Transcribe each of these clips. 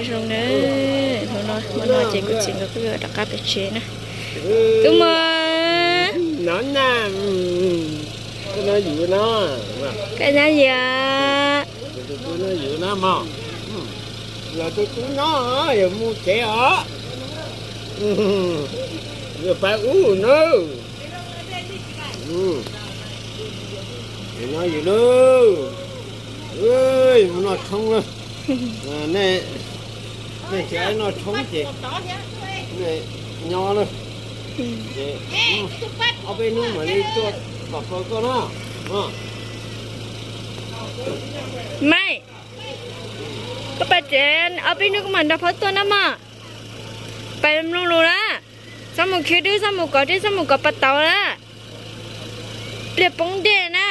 Zoo na, hnub no, hmo no ces kuv txiv nkawd kuj yuav rov qab pem tsev na. Tub Mos, no na, no yus no, koj nyob yus, no yus no mog, los tus tub no yog mus tsev os, yog pab ub na. No yus na, mus noj tshoob na. Nej, nej tsis noj tshoob ces nej nyob na. Ces ob peb hnub mam li tuaj pab koj na. Maiv, koj pab tsev ob peb hnub kuv mam nrog phauj tuaj na mog. Pab mloog lus na, txhob mus khwv dwb, txhob mus kov dej, txhob mus kov pas tauv na. Pliag poob dej na.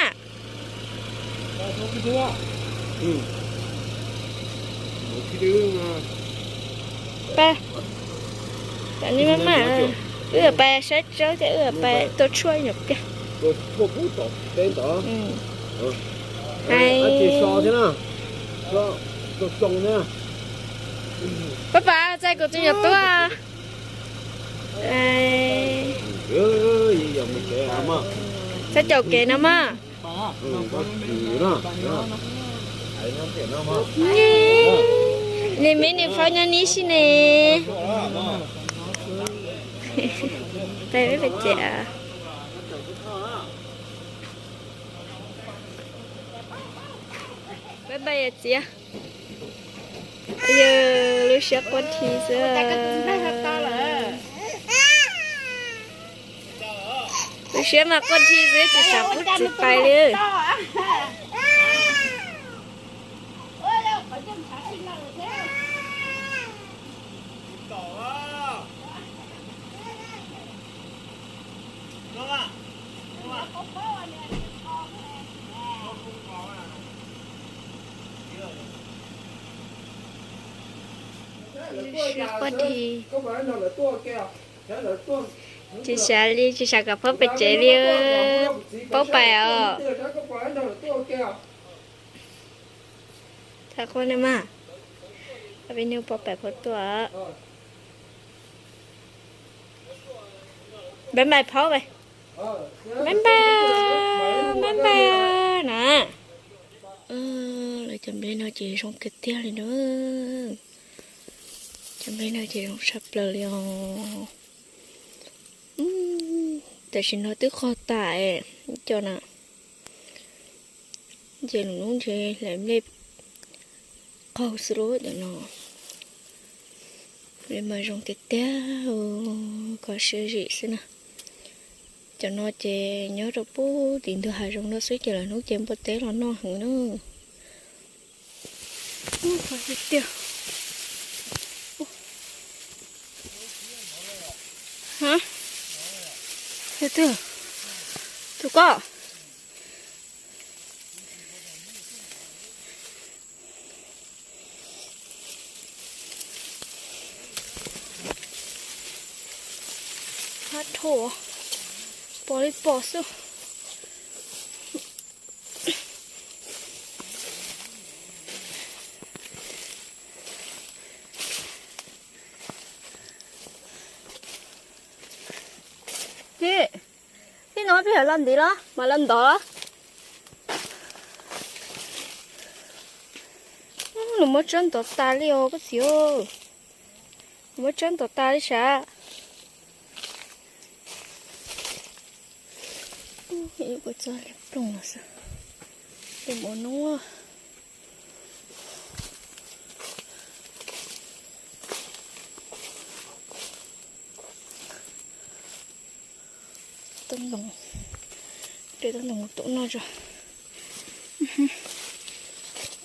Pab, wb pab saib tsawb thiab wb pab tua tshuaj nyuam pliag. Pab pab, txais kuv tus nyuam tub. Txhob caum kev no mog. Nws me nws faub nyob nib si ne. Peb peb ces peb pab yawm txiv, yawg lub siab quaj dhi xwb. Lub siab mas quaj dhi xwb tsis xav pub txiv pais li. Lub siab quaj dhi. Tsis xav li, tsis xav kom phauj pem tsev li, paub pais os. Txhob quaj na mas, peb nug paub pais phauj tuaj. Npaj npaj phauj, npaj npaj, npaj npaj na. Lawv cov nplej no ces zoo kawg tiag li na. Cov nplej no ces zoo tshaj plaws li os. Tam sim no twb qaug tas cov na. Ces lwm hnub ntshe hlais nplej qaug xwb lauj cov no. Nplej mas zoo tiag tiag, kho siab zim xwb na. Cov no ces nyob rau pem tim ntug hav zoov no xwb ces lwm hnub ces npua teb los noj heev na. Tiag tiag. Tus koj. Hab dhau, pom li pom xwb. Tij, tij no peb yog los ntiv los mas los ntov. Nws muab tsawb ntov tas li os koj txiv. Nws muab tsawb ntov tas li sav. Ua txoj li ploog los xwb. Li mos nub. Tub ntoo, de tub ntoo mus tua noj tso.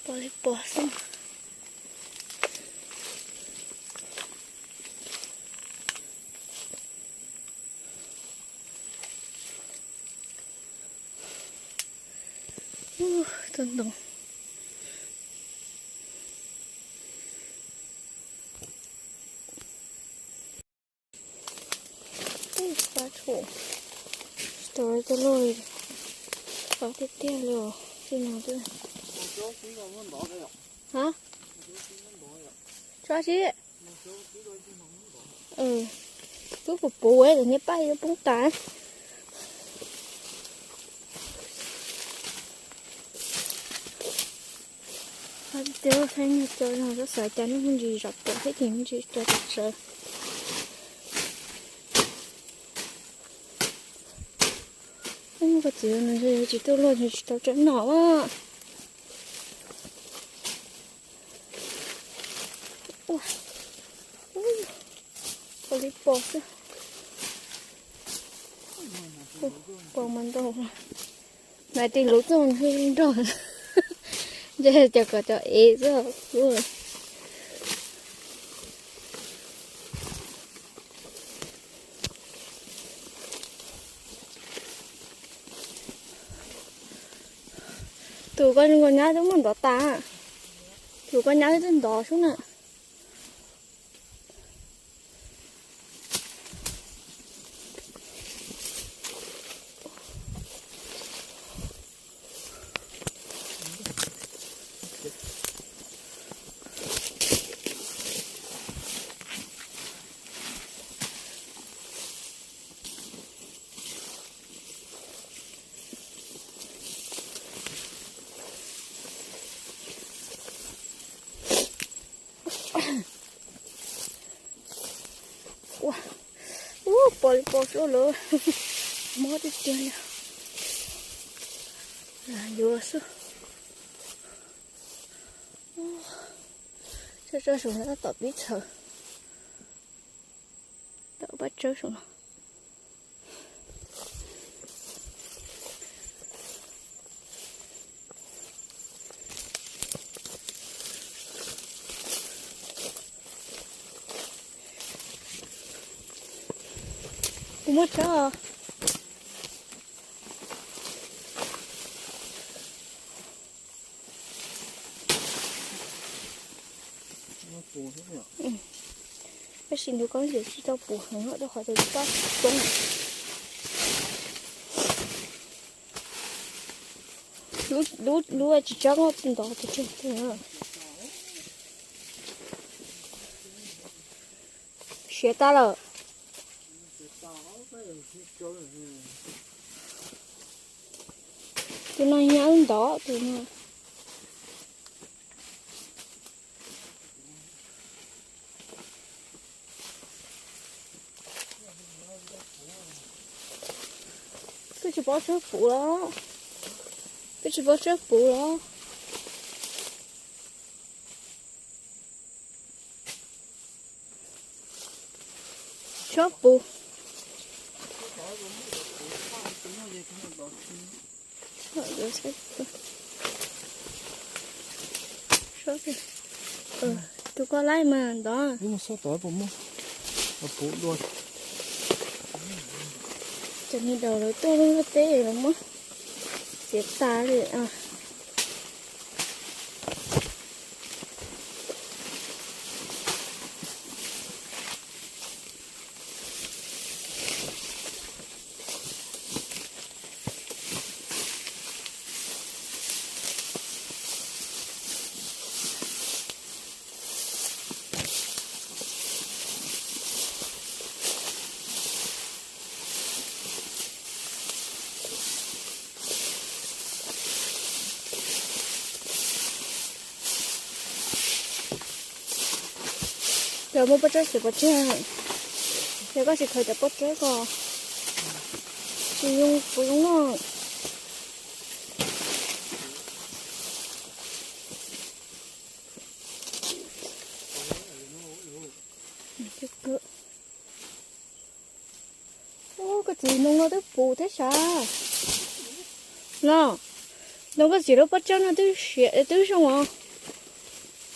Pom li pom xwb. Tub ntoo. Tsis tau coj luaj li, qab tiag tiag li os, tij no twb. Ha, Tso si. Twb puv puv, niag paj yuav poob tas. Tias xeeb cov no xav cas nej me ntsis zom pom thiab ces me ntsis cov tawv tsawv. Koj txiv no tsis tuaj luaj tsis tau tsav nom a. Ua, ua, pom li pos xwb. Pos mas ntau. Mas tis lub txooj nrog, ntshe cov kom cov ev xwb. Tus koj nyab twb muab ntov tas, tus koj nyab twb ntov sub na. Ua, ua, pos li pos xwb lawm. Mob tiag tiag li. Yuav xwb. Tso tso saum no tom pib txhawv. Tom paj tsawb saum no. Kuv muab tso. Tab sis ntu koob ces tsis tau puv heev rau qhov tias tab toob. Lub tsis tsob ntov tus tseg tus na. Siav tas lawm. Tus no nyab ntov tus no. Twb tsis paub tsob puv los, twb tsis paub tsob puv los. Tsob puv. Tus koj laij mas ntov. Cov niag daus lawv tuaj lub ntiaj teb los muab txiav tas li. Cov muaj pob tsawb xwb pov tseg, yog koj tsis khaws cov pob tsawb ko tsis zoo, puas zoo noj. Ub, koj txiv, ntoo no twb puv thiab sav. Los, ntoo koj txiv lub pob tsawb no twb siav twb zoo os.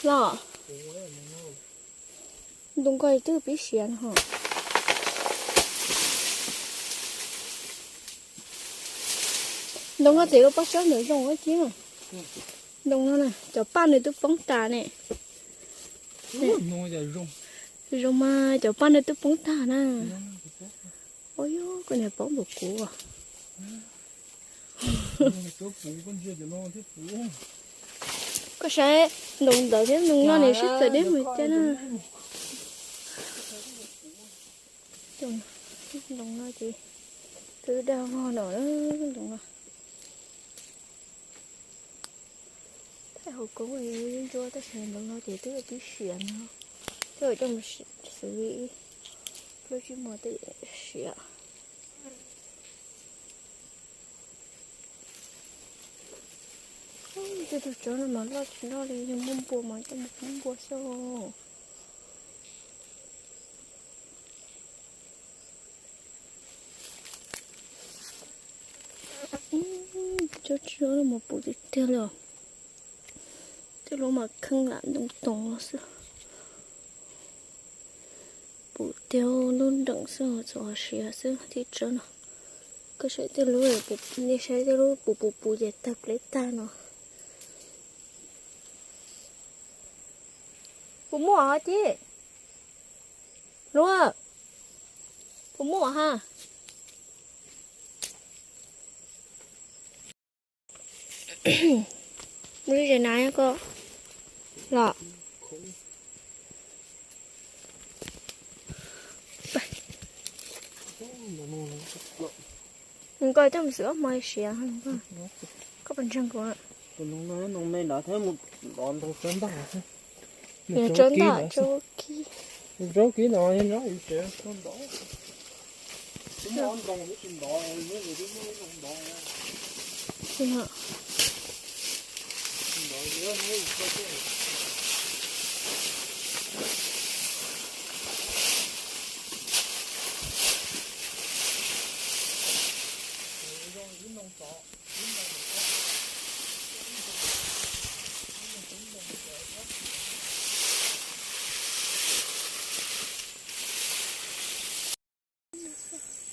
Los, ntoo koj twb pib siav no. Ntoo koj txiv lub pob tsawb ntawd zoo ua ciav. Ntoo no na, cov paj nws twb poob tas ne. Zoo mas cov paj nws twb poob tag na. Ua yog koj niag paub npaum kuv. Saib ntoo ntawd thiab ntoo no nws sib txawm deb mus tiag na. Ntoo no ces twb dag vog no, ntoo no. Thaij hauv koob ntsuab tab sis ntoo no ces twb tib siav no, twb coj mus xwb, lub tsib muag tej siav. Tej tug tsawb no mas loj tsis loj li, yog muaj npua mas coj mus pub npua xwb. Cov tsawb no mas puv tiag tiag li os. Tej lub mas kheej lam ntoo toov no xwb. Puv tiag lub nreem xwb, txhua siav xwb tej tsawb no. Koj saib tej lub, nej saib tej lub puv puv puv ces tawg pleb tag no. Puas muaj hos Cib? Luag, puas muaj ha? Muaj lub zes na koj los. Koj coj mus xwb ob hmo siav, koj puas ntseeg kuv? Nws tsob ntaj, tsob kib no,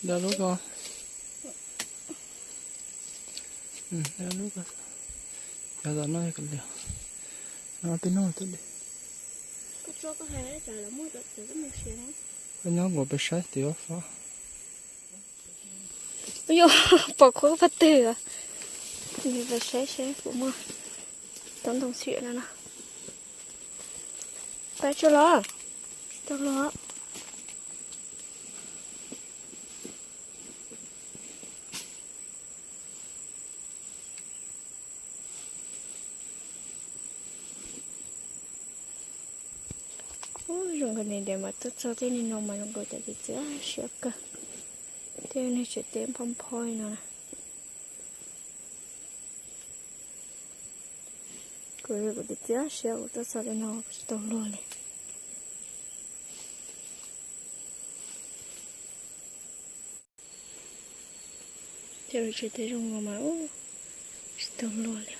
Da lub ko. Da lub ko. Cov tom no yog kav liam. No peb noj tau li. Koj nyob nkaus peb saib tim ub fab. Yog pom qhuav pab twg, peb saib saib puas muaj tau ntoo xwm no no. Pab tsuag los, tsis tau los. Ub, zoo nkauj li ntawd mas tuaj txog tej neeg no mas zoo nkauj cov txiv txiv siab kawg. Tej neeg tseem teb nphob nphob li no na. Kuv, kuv txiv txiv siab kuv tuaj txog tej no kuv tsis tau luag li. Tej lub tsev teb zoo no mas tsis tau luag li.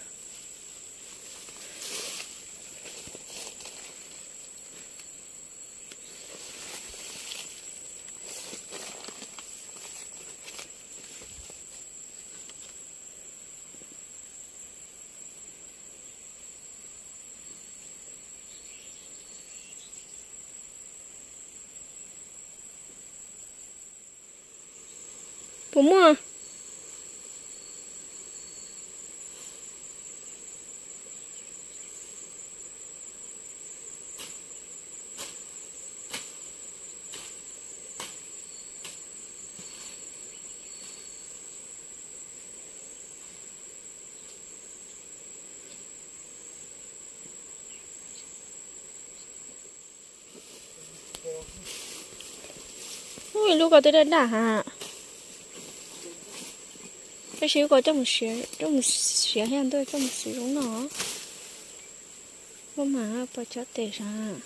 Puas muaj? Ub, lub ko twb daj daj ha. Tab sis lub ko coj mus siav, coj mus siav thiab ntuj, coj mus siav zoo no. Muaj mas pog chob tes sav.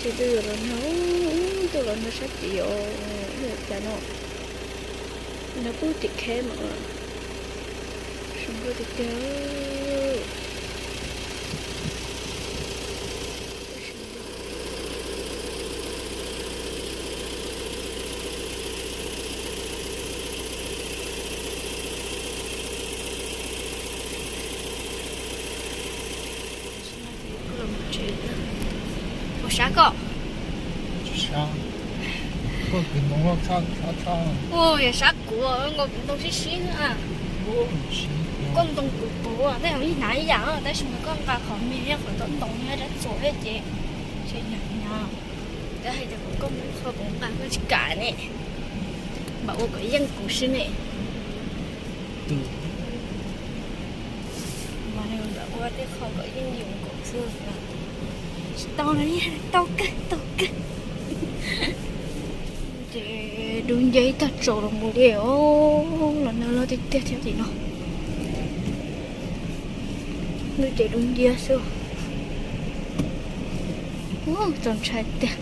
Ces ntuj yuav los nag, ntuj los nag sab tid os, ib yam cas no, nag pub tim kheb mas zoo nkauj tiag tiag. Ua sab koj. Sab. Koj kwv ntoo loj tshaj tshaj. Ua yog sab kuv nkaus kwv ntoo sib sib. Koj ntoo kuv puv tej yam ib hnav ib yam tab sis mas koj nqa qhov me qhov txob ntoo nyob dab txuas thiab ces tsis yam no. Koj hais tias kuv koj muab qhov kuv nqa koj tsis kam ne. Mam ua kom yeej kuv xwb ne. Mas nws mam ua tej qho kom yeej yus nkaus xwb. Tsis tau no, tau kawg tau kawg. Ces dub nciab ib tag tsaus los mus li os, los nag loj tiag tiag thiab tim no. Ntuj ces dub nciab xwb. Txaus ntshai tiag.